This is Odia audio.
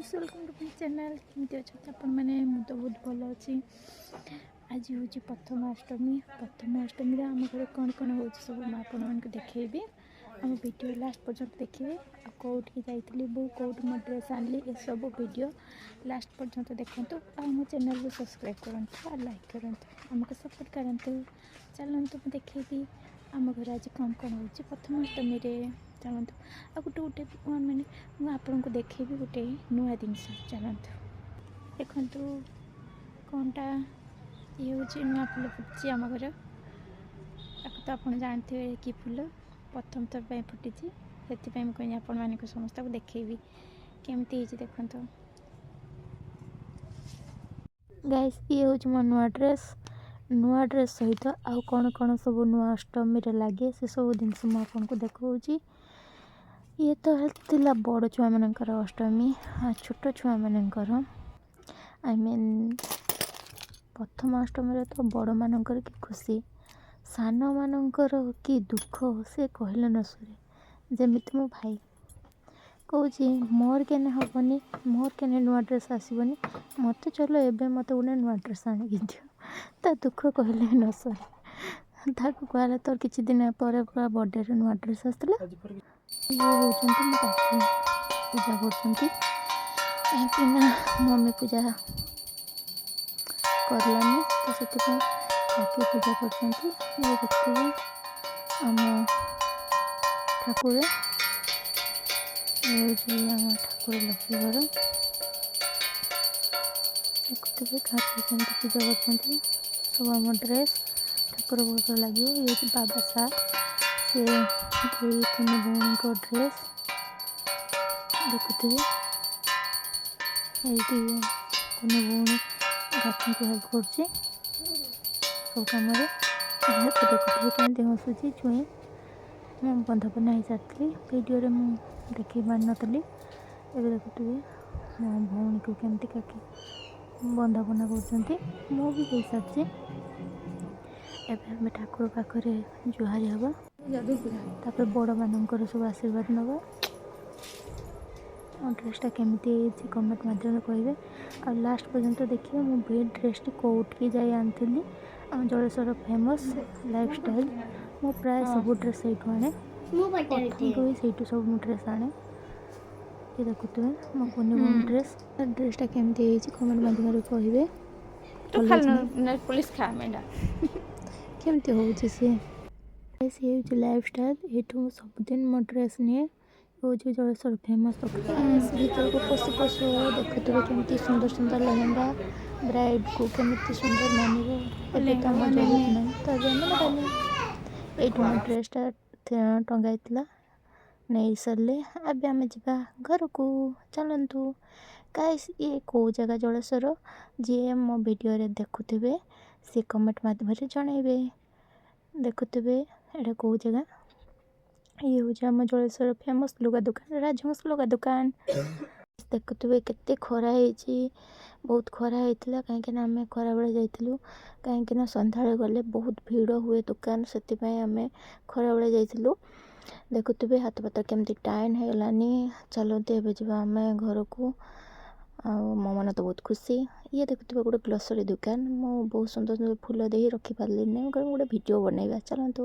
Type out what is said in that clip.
Guys, welcome to my channel. କେମିତି ଅଛନ୍ତି ଆପଣମାନେ? ମୁଁ ତ ବହୁତ ଭଲ ଅଛି। ଆଜି ହେଉଛି ପ୍ରଥମାଷ୍ଟମୀ। ପ୍ରଥମାଷ୍ଟମୀରେ ଆମ ଘରେ କ'ଣ କ'ଣ ହେଉଛି, ସବୁ ମୁଁ ଆପଣମାନଙ୍କୁ ଦେଖେଇବି। ଆମ ଭିଡ଼ିଓ ଲାଷ୍ଟ ପର୍ଯ୍ୟନ୍ତ ଦେଖିବେ। ଆଉ କେଉଁଠିକି ଯାଇଥିଲି, ମୁଁ କେଉଁଠୁ ମୋ ଡ୍ରେସ୍ ଆଣିଲି, ଏସବୁ ଭିଡ଼ିଓ ଲାଷ୍ଟ ପର୍ଯ୍ୟନ୍ତ ଦେଖନ୍ତୁ। ଆଉ ଆମ ଚ୍ୟାନେଲ୍କୁ ସବସ୍କ୍ରାଇବ୍ କରନ୍ତୁ ଆଉ ଲାଇକ୍ କରନ୍ତୁ, ଆମକୁ ସପୋର୍ଟ କରନ୍ତୁ। ଚାଲନ୍ତୁ, ମୁଁ ଦେଖେଇବି ଆମ ଘରେ ଆଜି କ'ଣ କ'ଣ ହେଉଛି ପ୍ରଥମାଷ୍ଟମୀରେ। ଚାଲନ୍ତୁ, ଆଉ ଗୋଟେ ଗୋଟେ ୱାନ୍ ମିନିଟ୍, ମୁଁ ଆପଣଙ୍କୁ ଦେଖେଇବି ଗୋଟେ ନୂଆ ଜିନିଷ। ଚାଲନ୍ତୁ, ଦେଖନ୍ତୁ କ'ଣଟା। ଇଏ ହେଉଛି ନୂଆ ଫୁଲ ଫୁଟିଛି ଆମ ଘରେ। ତାକୁ ତ ଆପଣ ଜାଣିଥିବେ କି ଫୁଲ। ପ୍ରଥମ ଥର ପାଇଁ ଫୁଟିଛି, ସେଥିପାଇଁ ମୁଁ କହିଲି ଆପଣମାନଙ୍କୁ ସମସ୍ତଙ୍କୁ ଦେଖେଇବି କେମିତି ହେଇଛି। ଦେଖନ୍ତୁ ଗାଇସ୍, ଇଏ ହେଉଛି ମୋ ନୂଆ ଡ୍ରେସ୍। ନୂଆ ଡ୍ରେସ୍ ସହିତ ଆଉ କ'ଣ କ'ଣ ସବୁ ନୂଆ ଅଷ୍ଟମୀରେ ଲାଗେ, ସେସବୁ ଜିନିଷ ମୁଁ ଆପଣଙ୍କୁ ଦେଖାଉଛି। ଇଏ ତ ଥିଲା ବଡ଼ ଛୁଆମାନଙ୍କର ଅଷ୍ଟମୀ। ଆଉ ଛୋଟ ଛୁଆମାନଙ୍କର, I mean, ପ୍ରଥମାଷ୍ଟମୀରେ ତ ବଡ଼ମାନଙ୍କର କି ଖୁସି, ସାନମାନଙ୍କର କି ଦୁଃଖ, ସେ କହିଲେ ନ ସରେ। ଯେମିତି ମୋ ଭାଇ କହୁଛି, ମୋର କେନେ ହେବନି, ମୋର କେନେ ନୂଆ ଡ୍ରେସ୍ ଆସିବନି, ମୋତେ ଚଲ ଏବେ ମୋତେ ଗୋଟେ ନୂଆ ଡ୍ରେସ୍ ଆଣିକି ଦିଅ। ତା ଦୁଃଖ କହିଲେ ନ ସରେ। ତାକୁ କୁହାହେଲା, ତୋର କିଛି ଦିନ ପରେ ପୁରା ବର୍ଥଡ଼େରେ ନୂଆ ଡ୍ରେସ୍ ଆସିଥିଲା। ଇଏ ହେଉଛନ୍ତି ମୋ କାକି, ପୂଜା କରୁଛନ୍ତି, କାହିଁକି ନା ମମି ପୂଜା କରିଲାନି, ତ ସେଥିପାଇଁ କାକି ପୂଜା କରୁଛନ୍ତି। ଇଏ ଦେଖିଥିବେ ଆମ ଠାକୁର। ଇଏ ହେଉଛି ଆମ ଠାକୁର ଲକ୍ଷ୍ମୀ ଘର। ଦେଖୁଥିବେ କାକି କେମିତି ପୂଜା କରୁଛନ୍ତି। ସବୁ ଆମ ଡ୍ରେସ୍ ଠାକୁର ପାଖରେ ଲାଗିବ। ଇଏ ହେଉଛି ବାବା ସାର୍, ସେ ଦୁଇ ତିନି ଭଉଣୀଙ୍କ ଡ୍ରେସ୍। ଦେଖୁଥିବେ, ଏଇଠି କୁନି ଭଉଣୀ କାକିଙ୍କୁ ହେଲ୍ପ କରୁଛି ସବୁ କାମରେ। ଏହାକୁ ଦେଖୁଥିବେ କେମିତି ହସୁଛି ଛୁଇଁ। ମୁଁ ବନ୍ଧାପନା ହେଇସାରିଥିଲି, ଭିଡ଼ିଓରେ ମୁଁ ଦେଖେଇ ପାରିନଥିଲି। ଏବେ ଦେଖୁଥିବେ ମୋ ଭଉଣୀକୁ କେମିତି କାକି ବନ୍ଦାପନା କରୁଛନ୍ତି। ମୁଁ ବି ହେଇସାରିଛି। ଏବେ ଆମେ ଠାକୁର ପାଖରେ ଜୁହାରି ହେବା, ତାପରେ ବଡ଼ମାନଙ୍କର ସବୁ ଆଶୀର୍ବାଦ ନେବା। ଆଉ ଡ୍ରେସ୍ଟା କେମିତି ହେଇଛି, କମେଣ୍ଟ ମାଧ୍ୟମରେ କହିବେ। ଆଉ ଲାଷ୍ଟ ପର୍ଯ୍ୟନ୍ତ ଦେଖିବେ ମୁଁ ବି ଡ୍ରେସ୍ଟି କେଉଁଠିକି ଯାଇ ଆଣିଥିଲି। ଆମ ଜଳେଶ୍ୱର ଫେମସ୍ ଲାଇଫଷ୍ଟାଇଲ୍। ମୁଁ ପ୍ରାୟ ସବୁ ଡ୍ରେସ୍ ସେଇଠୁ ଆଣେ। ପ୍ରଥମରୁ ହିଁ ସେଇଠୁ ସବୁ ମୁଁ ଡ୍ରେସ୍ ଆଣେ। ଇଏ ଦେଖୁଥିବେ ମୋ କୁନି ଭଉଣୀ ଡ୍ରେସ୍। ଡ୍ରେସ୍ଟା କେମିତି ହେଇଛି, କମେଣ୍ଟ ମାଧ୍ୟମରେ କହିବେ। ତୁ ଭଲ ଖାଲି ହେଇଛି ନା? ପୋଲିସ ଖା ମେଣ୍ଢା। କେମିତି ହେଉଛି ସିଏ। ସିଏ ହେଉଛି ଲାଇଫଷ୍ଟାଇଲ୍। ଏଇଠୁ ମୁଁ ସବୁଦିନ ମୋ ଡ୍ରେସ୍ ନିଏ। ହେଉଛି ଜଳେଶ୍ୱର ଫେମସ୍ ଦୋକାନ। ଭିତରକୁ ପଶୁ ପଶୁ ଦେଖୁଥିବେ କେମିତି ସୁନ୍ଦର ସୁନ୍ଦର ଲେହେଙ୍ଗା। ବ୍ରାଇଡ଼କୁ କେମିତି ସୁନ୍ଦର ମାନିବ। ଏବେ ତ ଆମ ଜରୁରତ ନାହିଁ, ତ ଏବେ ଆମେ ନେବାନି। ଏଇଠୁ ମୋ ଡ୍ରେସ୍ଟା ଟଙ୍ଗା ହେଇଥିଲା, ନେଇ ସାରିଲେ। ଏବେ ଆମେ ଯିବା ଘରକୁ। ଚାଲନ୍ତୁ ଗାଇସ୍, ଇଏ କେଉଁ ଜାଗା ଜଳେଶ୍ୱର, ଯିଏ ମୋ ଭିଡ଼ିଓରେ ଦେଖୁଥିବେ ସିଏ କମେଣ୍ଟ ମାଧ୍ୟମରେ ଜଣାଇବେ। ଦେଖୁଥିବେ ଏଇଟା କେଉଁ ଜାଗା। ଇଏ ହେଉଛି ଆମ ଜଳେଶ୍ୱର ଫେମସ୍ ଲୁଗା ଦୋକାନ, ରାଜହଂସ ଲୁଗା ଦୋକାନ। ଦେଖୁଥିବେ କେତେ ଖରା ହେଇଛି। ବହୁତ ଖରା ହେଇଥିଲା, କାହିଁକିନା ଆମେ ଖରାବେଳେ ଯାଇଥିଲୁ। କାହିଁକିନା ସନ୍ଧ୍ୟାବେଳେ ଗଲେ ବହୁତ ଭିଡ଼ ହୁଏ ଦୋକାନ, ସେଥିପାଇଁ ଆମେ ଖରାବେଳେ ଯାଇଥିଲୁ। ଦେଖୁଥିବେ ହାତ ପାତ କେମିତି ଟାଇନ୍ ହେଇଗଲାନି। ଚାଲନ୍ତୁ, ଏବେ ଯିବା ଆମେ ଘରକୁ। ଆଉ ମୋ ମନ ତ ବହୁତ ଖୁସି। ଇଏ ଦେଖୁଥିବେ ଗୋଟେ ଗ୍ରୋସରୀ ଦୋକାନ। ମୁଁ ବହୁତ ସୁନ୍ଦର ସୁନ୍ଦର ଫୁଲ ଦେଇ ରଖିପାରିଲିନି। ମୁଁ କହିଲି ଗୋଟେ ଭିଡ଼ିଓ ବନେଇବା। ଚାଲନ୍ତୁ।